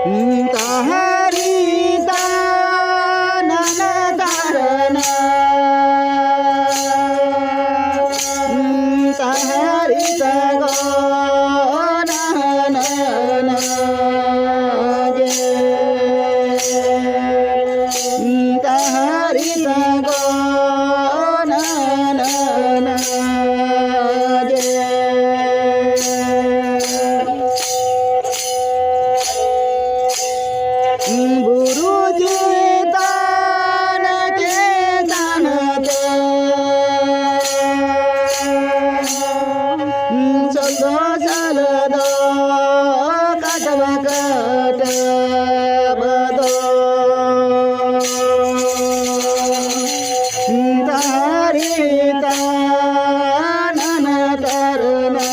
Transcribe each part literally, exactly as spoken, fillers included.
ᱛᱟᱦᱟᱨᱤ ᱛᱟᱱᱟᱱᱟ ᱛᱟᱨᱟᱱᱟ᱾ ᱛᱟᱦᱟᱨᱤ ᱛᱟᱜᱚ ᱱᱟᱱᱟ ᱡᱮ᱾ ᱛᱟᱦᱟᱨᱤ ᱛᱟᱜᱚ ᱱᱟᱱᱟ ᱡᱮ᱾ ᱵᱩᱨᱩ ᱪᱮᱛᱟᱱ ᱪᱮᱛᱟᱱ ᱛᱮ ᱥᱚᱫᱚ ᱥᱟᱞ ᱫᱚ ᱠᱟᱴᱟᱵ ᱠᱟᱴᱟᱵ ᱫᱚ᱾ ᱛᱟᱦᱟᱨᱤ ᱛᱟᱱᱟᱱᱟ ᱛᱟᱨᱟᱱᱟ᱾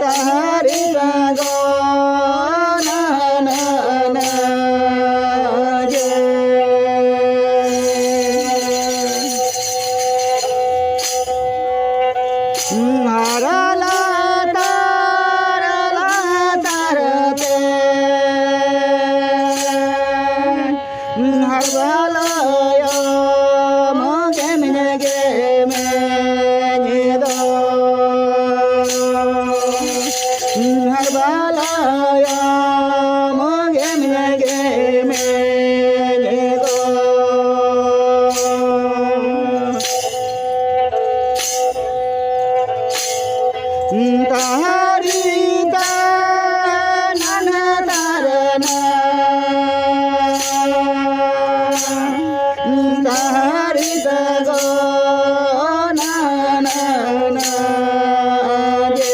ᱛᱟᱦᱟᱨᱤ ᱛᱟᱜᱚ ᱱᱟᱱᱟ ᱡᱮ᱾ ᱦᱟᱨᱟ ᱞᱟᱛᱟᱨ ᱞᱟᱛᱟᱨ ᱛᱮ ᱦᱟᱨᱵᱟᱞᱟᱭᱟ ᱢᱚᱜᱮ ᱢᱮᱜᱮ ᱢᱮᱧᱮ ᱫᱚ᱾ ᱦᱟᱨᱵᱟᱞᱟᱭᱟ ᱢᱚᱜᱮ ᱢᱮᱜᱮ ᱢᱮᱧᱮ ᱫᱚ᱾ ᱛᱟᱦᱟᱨᱤ ᱛᱟᱱᱟᱱᱟ ᱛᱟᱨᱟᱱᱟ᱾ ᱛᱟᱦᱟᱨᱤ ᱛᱟᱜᱚ ᱱᱟᱱᱟ ᱡᱮ᱾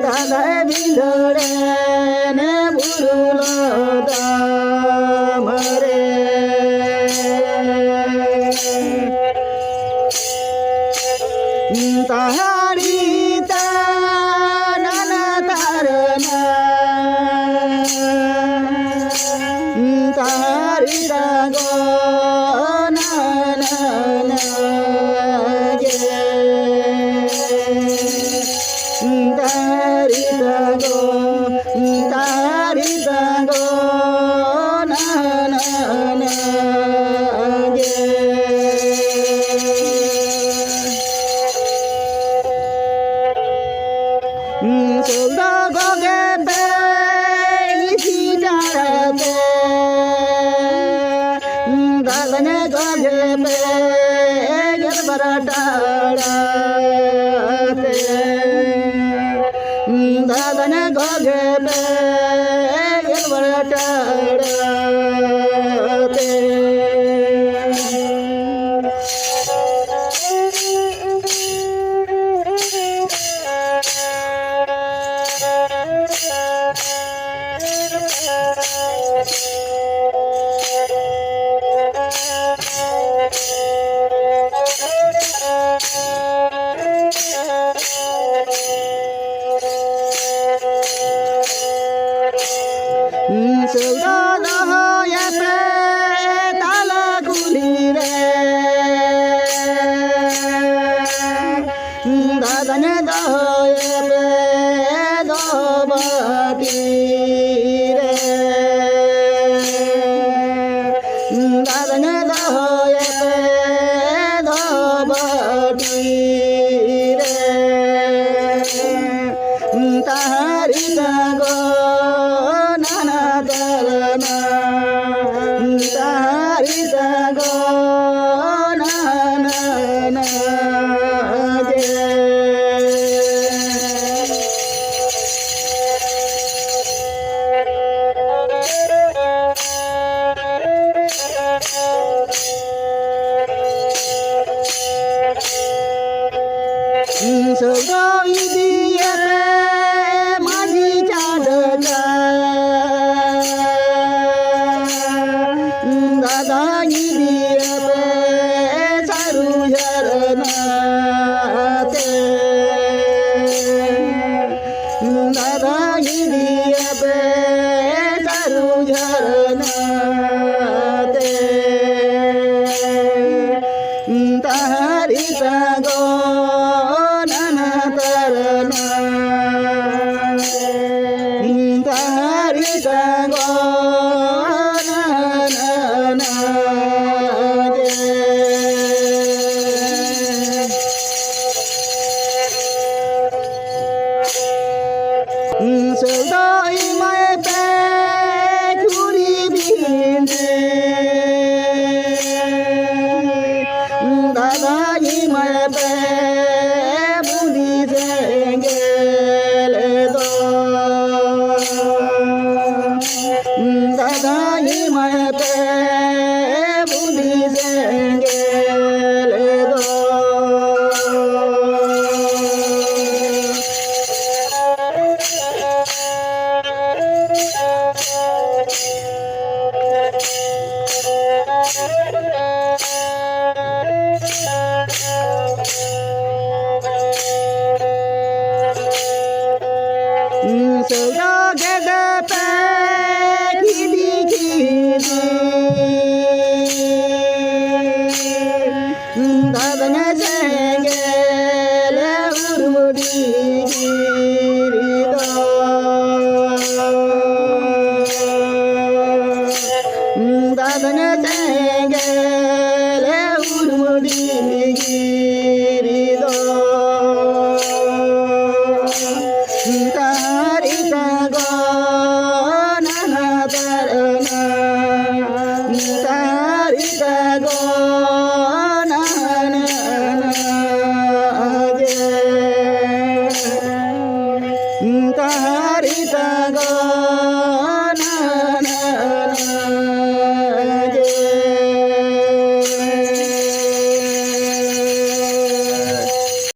ᱛᱟᱞᱟᱭ ᱵᱷᱤᱸᱫᱟᱹᱲᱮᱱ ᱵᱩᱨᱩ ᱞᱚᱫᱚᱢ ᱨᱮ᱾ ᱛᱟᱦᱟᱲᱤ ᱛᱟᱱᱟᱱᱟ ᱛᱟᱨᱱᱟ, ᱛᱟᱦᱟᱲᱤ ᱛᱟᱜᱚ ᱱᱟᱱᱟ ᱡᱮ᱾ ᱛᱟᱨᱤ ᱛᱟᱜᱚ, ᱛᱟᱨᱤ ᱛᱟᱜᱚ, ᱱᱟ, ᱱᱟ, ᱱᱟ, ᱜᱮ᱾ ᱥᱚᱞᱫᱟ ᱜᱚᱜᱮ ᱯᱮ ᱤᱫᱤ ᱰᱟᱲᱟᱛᱮ᱾ ᱫᱟᱫᱟᱧ ᱜᱚᱜᱮ ᱯᱮ ᱜᱮᱞ ᱵᱟᱨ ᱴᱟᱲᱟ ᱛᱮ᱾ ᱫᱟᱫᱟᱧ ᱜᱚᱜᱮ ᱯᱮ ᱜᱮᱞ ᱵᱟᱨ ᱴᱟᱲᱟ ᱛᱮ᱾ ᱥᱟᱹᱣᱫᱟ ᱫᱚᱦᱚᱭᱮᱯᱮ ᱛᱟᱞᱟ ᱠᱩᱞᱦᱤ ᱨᱮ᱾ ᱫᱟᱫᱟᱧ ᱫᱚᱦᱚᱭᱮᱯᱮ ᱫᱚᱦᱚ ᱵᱟᱹᱴᱤ ᱨᱮ᱾ ᱫᱟᱫᱟᱧ ᱫᱚᱦᱚᱭᱮᱯᱮ ᱫᱚᱦᱚ ᱵᱟᱹᱴᱤ ᱨᱮ᱾ ᱛᱟᱦᱟᱨᱤ ᱛᱟᱜᱚ ᱱᱟᱱᱟ ᱛᱟᱨᱟᱱᱟ᱾ ᱛᱟᱦᱟᱨᱤ ᱛᱟᱜᱚ ᱱᱟᱱᱟ ᱡᱮ᱾ ᱥᱚᱫᱚ ᱤᱫᱤᱭᱮᱯᱮ ᱫᱟᱫᱟ ᱤᱫᱤᱭᱟᱯᱮ ᱥᱟᱹᱨᱩ ᱡᱷᱟᱨᱱᱟ ᱛᱮ᱾ ᱛᱟᱦᱟᱨᱤ ᱛᱟᱜᱚ ᱱᱟᱱᱟ ᱛᱟᱨᱱᱟ᱾ ᱛᱟᱦᱟᱨᱤ ᱛᱟᱜᱚ ᱱᱟᱱᱟ ᱜᱮ᱾ ᱥᱟᱹᱫᱟᱹᱭ ᱢᱟᱭ ᱯᱮ ᱪᱩᱨᱤ ᱵᱤᱱᱫᱤ᱾ ᱫᱟᱫᱟ ᱧᱤᱢᱟᱭ ᱯᱮ ᱵᱩᱸᱫᱤ ᱥᱮᱸᱜᱮᱞ ᱫᱚ᱾ ᱫᱟᱫᱟ ᱧᱤᱢᱟᱭ ᱯᱮ ᱵᱩᱸᱫᱤ ᱥᱮᱸᱜᱮᱞ ᱫᱚ᱾ ᱥᱚᱫᱟ ᱜᱮᱫᱮ ᱯᱮ ᱠᱷᱤᱫᱤ ᱠᱷᱤᱫᱤ᱾ ᱫᱟᱫᱱᱟ ᱥᱮᱸᱜᱮᱞ ᱩᱨᱢᱩᱰᱤ ᱜᱤᱨᱤ ᱫᱚ᱾ ᱫᱟᱫᱱᱟ ᱥᱮᱸᱜᱮᱞ ᱩᱨᱢᱩᱰᱤ ᱜᱤᱨᱤ ᱫᱚ᱾ ᱛᱟᱦᱟᱨᱤ ᱛᱟᱜᱚ ᱱᱟᱱᱟ ᱛᱟᱨᱱᱟ᱾ ᱛᱟᱦᱟᱨᱤ ᱛᱟᱜᱚ ᱱᱟᱱᱟ ᱜᱮ᱾